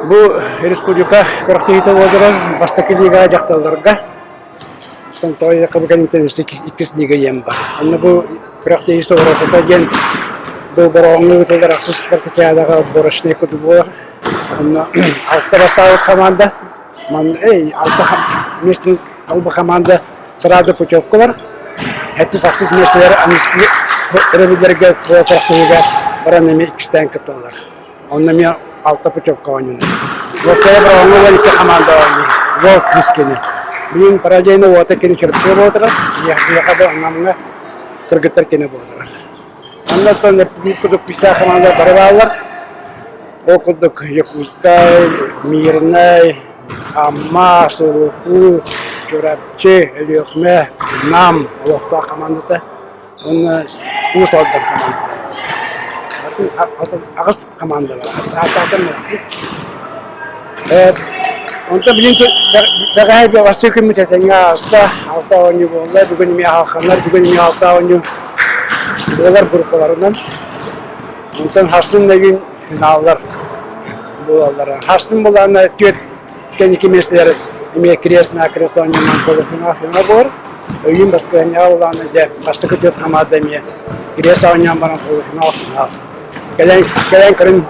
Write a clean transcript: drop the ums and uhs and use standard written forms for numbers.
Бу республика күрэхтэһиитэ буолар бастакы лигаҕа дьахталларга. Оттон тоҕо бу кэнниттэн өссө иккис лига диэн бар. Онно бу күрэхтэһии соҕурутата диэн бу Бороҕоҥҥо ыытыллар ахсыс спартакиадаҕа отборочнай курдук буолар. Онно алта бастаабыт хамаанда манна алта миэстэн алба хамаанда сразу путевкалар сэттис ахсыс миэстэлэр аныгыскы өрөбүллэргэ күрэхтэһиигэ баран эмиэ иккистээн кытталлар. Онно эмиэ алта путевка оонньонор. Уопсайа Бороҕоҥҥо 12 хамаанда оонньуур. Уол кыыс кини. Билигин параллельно уота кини Чурапчыга буолтара, биһиэхэ бу Намҥа кыргыттар кини буолтара. Онно оттон курдук күүстээх хамаанда бары бааллар. Ол курдук Якутскай, Мирнэй, Амма, Сурукуу, Чурапчы, Өлүөхүмэ, Нам олохтоох хамаандата. Уонна Уус Алдан хамаандата. Аҕыс хамаандалар. Онтон билин бэҕэһээ бастакы күммүт этэҥҥэ ааста, алта оонньуу буолла, бүгүн эмиэ халханнар, бүгүн эмиэ алта оонньуу буолар группаларынан. Онтон хасын да финаллар буолаллар. Хасын булаана түөрт кэнники миэстэлэр эмиэ крест-накрест оонньуунан полуфинал финал буолар. Өйүүн баскыһанньаҕа булаана дьэ бастакы түөрт хамаанда эмиэ крест оонньоон баран полуфинал финал. Кэлэн кэлэн көрүн.